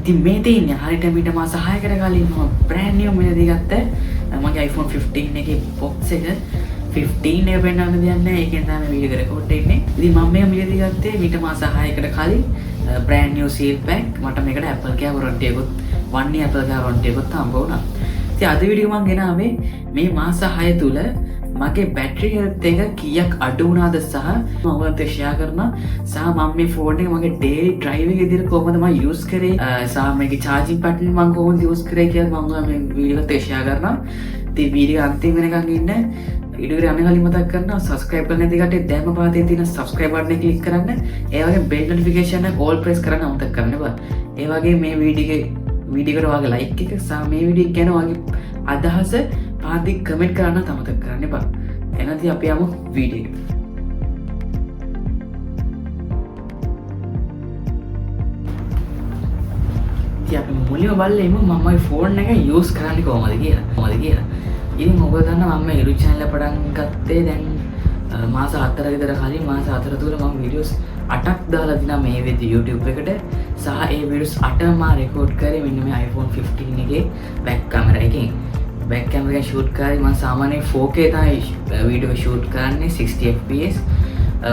ඉතින් මේ තියෙන්නේ හරියට මීට මාස 6කට කලින් මම බ්‍රෑන්ඩ් නිව් මිලදී ගත්ත මගේ iPhone 15 එකේ බොක්ස් එක. 15 එක පෙන්වන්න දෙයක් නැහැ. ඒකෙන් තමයි මේ වීඩියෝ එක රෙකෝඩ් වෙන්නේ. ඉතින් මම මේ මිලදී ගත්තේ මීට මාස 6කට කලින් බ්‍රෑන්ඩ් නිව් සීල් පැක්. මට මේකට Apple Care warranty එකකුත් 1 year Apple Care warranty එකකුත් හම්බ වුණා. ඉතින් අද වීඩියෝ මම ගෙනාවේ මේ මාස 6 තුල මගේ බැටරි හෙල්ත් එක කීයක් අඩු වුණාද සහ මම ඔයාලත් එක්ක ෂෙයා කරනවා, සහ මම මේ ෆෝන් එක මගේ ඩේලි ඩ්‍රයිව් එකේ විදිහට කොහොමද මම යූස් කරේ, සහ මේකේ චාර්ජින් පැටර්න් මම කොහොමද යූස් කරේ කියලා මම ඔයාලා මේ වීඩියෝ එකත් එක්ක ෂෙයා කරනවා. ඉතින් වීඩියෝ අන්තිම වෙනකන් ඉන්න. වීඩියෝ එකට යන්න කලින් මතක් කරනවා, සබ්ස්ක්‍රයිබ් කරන්න නැති කට්ටිය දැන්ම පහතේ තියෙන සබ්ස්ක්‍රයිබ් බටන් එක ක්ලික් කරන්න. ඒ වගේම බෙල් නොටිෆිකේෂන් එක ඕල් ප්‍රෙස් කරන්න අමතක කරන්න එපා. ඒ වගේම මේ වීඩියෝ එකට ඔයාගේ ලයික් එක සහ මේ වීඩියෝ එක ගැන ඔයාගේ අදහස පහතින් කමෙන්ට් කරන්න අමතක කරන්න එපා. එහෙනම් ඉතින් අපි යමු වීඩියෝ එකට. ඉතින් අපි මුලින්ම බලමු මම මගේ ෆෝන් එක යූස් කරන්නේ කොහොමද කියලා. ඉතින් ඔයගොල්ලෝ දන්නවා මම මේ YouTube channel එක පටන් ගත්තේ දැන් මාස 4 විතර කලින්. මාස 4 තුල මම වීඩියෝස් 8ක් දාලා තිනා මේ වෙද්දි YouTube එකට, සහ ඒ වීඩියෝස් 8 මම රෙකෝඩ් කරේ මෙන්න මේ iPhone 15 එකේ බෑක් කැමරා එකෙන්. බෑක් කැමරා එකෙන් ෂූට් කරේ මම සාමාන්‍යයෙන් 4K තමයි වීඩියෝ ෂූට් කරන්නේ, 60 fps.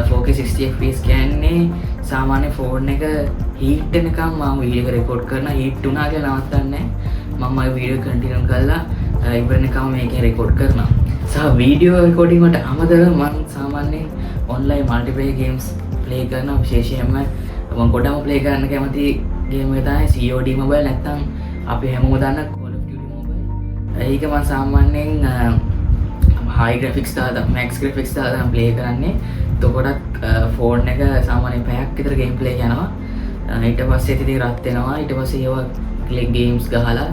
4K 60 fps කියන්නේ සාමාන්‍ය ෆෝන් එක හීට් වෙනකම් මම වීඩියෝ එක රෙකෝඩ් කරනවා. හීට් වුණා කියලා නවත්තන්නේ නැහැ. මම මගේ වීඩියෝ කන්ටිනියු කරලා ඉවර වෙනකම් මේකෙන් රෙකෝඩ් කරනවා. සහ වීඩියෝ රෙකෝඩින් වලට අමතරව මම සාමාන්‍යයෙන් ඔන්ලයින් මල්ටිප්ලේයර් ගේම්ස් ප්ලේ කරනවා. විශේෂයෙන්ම මම ගොඩම ප්ලේ කරන්න කැමති ගේම් එක තමයි COD Mobile, නැත්නම් අපි හැමෝම දන්න Call of Duty Mobile. ඒක මම සාමාන්‍යයෙන් හයි ග්‍රැෆික්ස් දාලා, මැක්ස් ග්‍රැෆික්ස් දාලා තමයි ප්ලේ කරන්නේ. එතකොටත් ෆෝන් එක සාමාන්‍යයෙන් පැයක් විතර ගේම් ප්ලේ යනවා. ඊට පස්සේ ඉතින් රත් වෙනවා. ඊට පස්සේ ඒවා ගේම්ස් ගහලා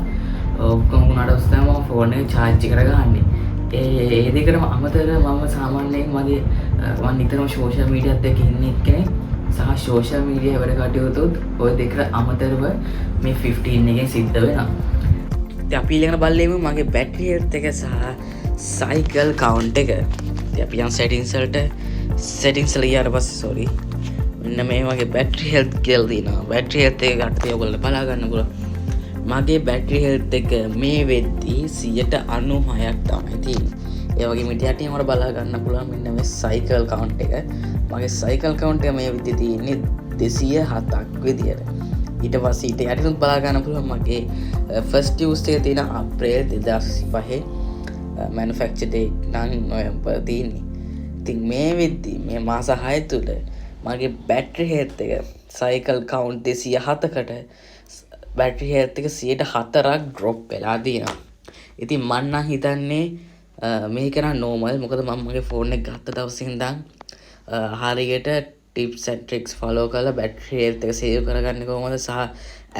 ඔක්කොම වුණාට පස්සේ තමයි මම ෆෝන් එක චාර්ජ් කරගන්නේ. ඒ ඒ දෙකටම අමතරව මම සාමාන්‍යයෙන් මගේ මම නිතරම සෝෂල් මීඩියාත් එක්ක ඉන්න එක්කෙනෙක්, සහ සෝෂල් මීඩියා වැඩ කටයුතුත් ඔය දෙකට අමතරව මේ 15 එකෙන් සිද්ධ වෙනවා. ඉතින් අපි ඊළඟට බලමු මගේ බැටරි හෙල්ත් එක සහ සයිකල් කවුන්ට් එක. ඉතින් අපි යන් සෙටින්ග්ස් වලට. සෙටින්ග්ස් වල ගියාට පස්සේ, සෝරි, මෙන්න මේ වගේ බැටරි හෙල්ත් කියලා තියෙනවා. බැටරි හෙල්ත් එක යටතේ ඔයගොල්ලෝ බලා ගන්න පුළුවන්. මගේ බැටරි හෙල්ත් එක මේ වෙද්දී 96ක් තමයි තියෙන්නේ. ඒ වගේම ඊට යටින් ඔයාලට බලා ගන්න පුළුවන් මෙන්න මේ සයිකල් කවුන්ට් එක. මගේ සයිකල් කවුන්ට් එක මේ වෙද්දී තියෙන්නේ 207ක් විදියට. ඊට පස්සේ ඊට යටිනුත් බලා ගන්න පුළුවන් මගේ ෆස්ට් යූස් එක තියෙන අප්‍රේල් 2025 මැනුෆැක්චර් ඩේට් නම් නොවැම්බර් තියෙන්නේ. ඉතින් මේ වෙද්දී මේ මාස 6 තුල මගේ බැටරි හෙල්ත් එක සයිකල් කවුන්ට් 207කට බැටරි හෙල්ත් එක 4%ක් ඩ්‍රොප් වෙලා තියෙනවා. ඉතින් මං නම් හිතන්නේ මේක නම් නෝමල්. මොකද මම මගේ ෆෝන් එක ගත්ත දවසේ ඉඳන් හරියට ටිප්ස් ඇන්ඩ් ට්‍රික්ස් ෆලෝ කරලා බැටරි හෙල්ත් එක සේව් කරගන්නේ කොහොමද සහ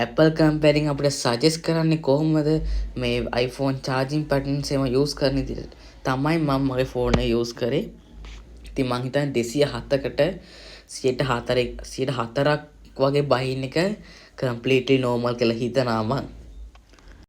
Apple කම්පැනින් අපිට සජෙස්ට් කරන්නේ කොහොමද මේ iPhone charging patterns එහෙම යූස් කරන විදිහට තමයි මම මගේ ෆෝන් එක යූස් කරේ. ඉතින් මං හිතන්නේ 207කට 4%ක් වගේ බහින් එක කම්ප්ලීට්ලි නෝමල් කියලා හිතනවා මං.